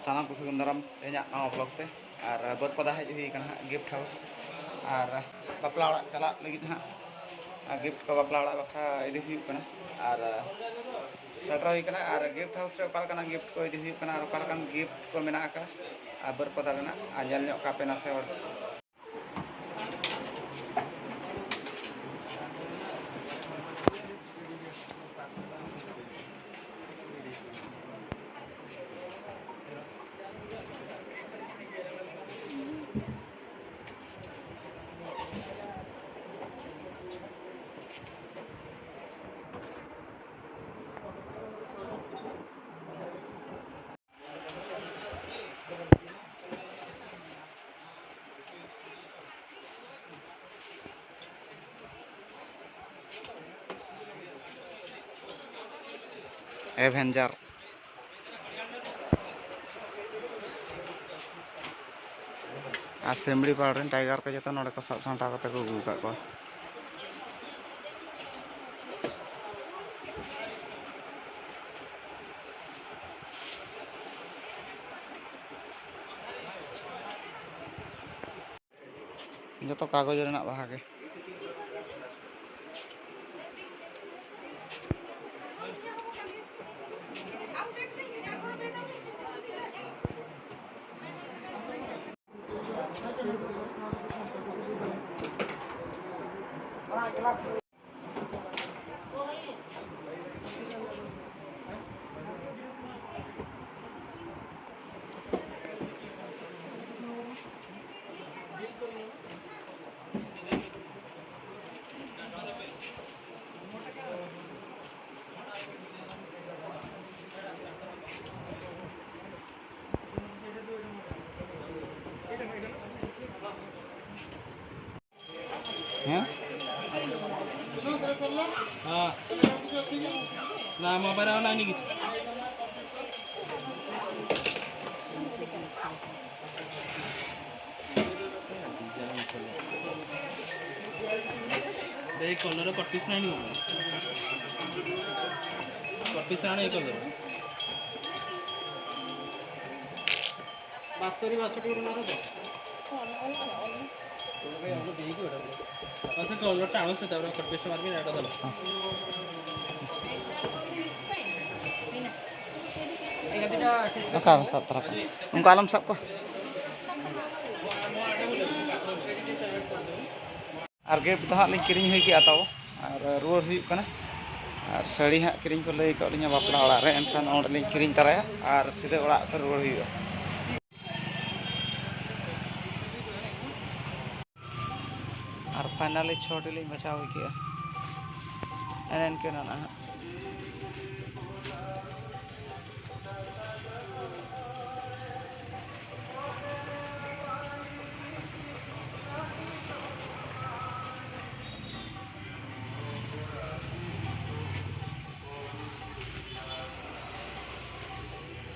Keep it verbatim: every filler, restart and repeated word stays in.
ᱥᱟᱱᱟᱢ ᱠᱚ ᱥᱟᱹᱜᱩᱱ ᱫᱟᱨᱟᱢ ᱛᱮᱦᱮᱧᱟᱜ ᱱᱟᱣᱟ ᱵᱞᱚᱜ ᱛᱮ᱾ ᱟᱨ ᱵᱟᱹᱨᱯᱟᱫᱟ ᱦᱮᱡ ᱦᱩᱭ ᱠᱟᱱᱟ ᱦᱟᱸᱜ ᱜᱤᱯᱷᱴ ᱦᱟᱣᱩᱥ, ᱟᱨ ᱵᱟᱯᱞᱟ ᱚᱲᱟᱜ ᱪᱟᱞᱟᱜ ᱞᱟᱹᱜᱤᱫ ᱦᱟᱸᱜ, ᱟᱨ ᱜᱤᱯᱷᱴ ᱠᱚ ᱵᱟᱯᱞᱟ ᱚᱲᱟᱜ ᱵᱟᱠᱷᱨᱟ ᱤᱫᱤ ᱦᱩᱭᱩᱜ ᱠᱟᱱᱟ᱾ ᱟᱨ ᱥᱮᱴᱮᱨ ᱦᱩᱭ ᱠᱟᱱᱟ᱾ ᱟᱨ ᱜᱤᱯᱷᱴ ᱦᱟᱣᱩᱥ ᱨᱮ ᱚᱠᱟ ᱞᱮᱠᱟᱱᱟᱜ ᱜᱤᱯᱷᱴ ᱠᱚ ᱤᱫᱤ ᱦᱩᱭᱩᱜ ᱠᱟᱱᱟ ᱟᱨ ᱚᱠᱟ ᱞᱮᱠᱟᱱ ᱜᱤᱯᱷᱴ ᱠᱚ ᱢᱮᱱᱟᱜ ᱟᱠᱟᱫ ᱟᱨ ᱵᱟᱹᱨᱯᱟᱫᱟ ᱨᱮᱱᱟᱜ, ᱟᱨ ᱧᱮᱞ ᱧᱚᱜ ᱠᱟᱜ ᱯᱮ ᱱᱟᱥᱮ ᱦᱚᱲ᱾ ᱮᱵᱷᱮᱱᱡᱟᱨ᱾ ᱟᱨ ᱥᱤᱢᱲᱤ ᱯᱟᱲ ᱨᱮᱱ ᱴᱟᱭᱜᱟᱨ ᱠᱚ ᱡᱚᱛᱚ ᱱᱚᱰᱮ ᱠᱚ ᱥᱟᱵ ᱥᱟᱢᱴᱟᱣ ᱠᱟᱛᱮ ᱠᱚ ᱟᱹᱜᱩ ᱟᱠᱟᱫ ᱠᱚᱣᱟ᱾ ᱡᱚᱛᱚ ᱠᱟᱜᱚᱡᱽ ᱨᱮᱱᱟᱜ ᱵᱟᱦᱟ ᱜᱮ᱾ ᱦᱮᱸ? ᱦᱮᱸ᱾ ᱱᱟ, ᱢᱳᱵᱟᱭᱤᱞ ᱨᱮ ᱚᱱᱟ ᱤᱱᱤ ᱜᱮ᱾ ᱫᱮᱭ ᱠᱚᱞ ᱨᱮ ᱠᱚᱴᱤᱥ ᱱᱟᱭ ᱱᱤᱭᱩ᱾ ᱠᱚᱴᱤᱥ ᱱᱟᱭ ᱠᱚᱞ ᱨᱮ᱾ ᱢᱟᱥᱮ ᱠᱚᱞ ᱱᱚᱴ ᱟᱬᱚ ᱥᱮ ᱛᱟᱨᱯᱚᱨᱮ ᱠᱚᱴ ᱯᱮᱥᱴ ᱢᱟᱨᱵᱤᱱ, ᱮᱴᱟ ᱫᱟᱲᱮᱭᱟᱜᱼᱟ᱾ ᱚᱠᱟ ᱥᱟᱵ ᱛᱚᱨᱟ ᱠᱚᱣᱟ? ᱩᱱᱠᱩ ᱟᱞᱚᱢ ᱥᱟᱵ ᱠᱚᱣᱟ᱾ ᱟᱨ ᱜᱤᱯᱷᱴ ᱫᱚ ᱦᱟᱸᱜ ᱞᱤᱧ ᱠᱤᱨᱤᱧ ᱦᱩᱭ ᱠᱮᱜᱼᱟ ᱛᱟᱵᱚ, ᱟᱨ ᱨᱩᱣᱟᱹᱲ ᱦᱩᱭᱩᱜ ᱠᱟᱱᱟ᱾ ᱟᱨ ᱥᱟᱹᱲᱤ ᱦᱟᱸᱜ ᱠᱤᱨᱤᱧ ᱠᱚ ᱞᱟᱹᱭ ᱠᱟᱜ ᱞᱤᱧᱟ ᱵᱟᱯᱞᱟ ᱚᱲᱟᱜ ᱨᱮ, ᱮᱱᱠᱷᱟᱱ ᱚᱸᱰᱮ ᱞᱤᱧ ᱠᱤᱨᱤᱧ ᱛᱟᱨᱟᱭᱟ ᱟᱨ ᱥᱤᱫᱷᱟᱹ ᱚᱲᱟᱜ ᱛᱮ ᱨᱩᱣᱟᱹᱲ ᱦᱩᱭᱩᱜᱼᱟ᱾ ᱟᱨ ᱯᱷᱟᱭᱱᱟᱞᱤ ᱪᱷᱚᱴᱤ ᱞᱤᱧ ᱵᱟᱪᱷᱟᱣ ᱦᱩᱭ ᱠᱮᱜᱼᱟ᱾ ᱮᱱᱮᱱ ᱠᱮ ᱱᱟᱱᱟ ᱦᱟᱸᱜ᱾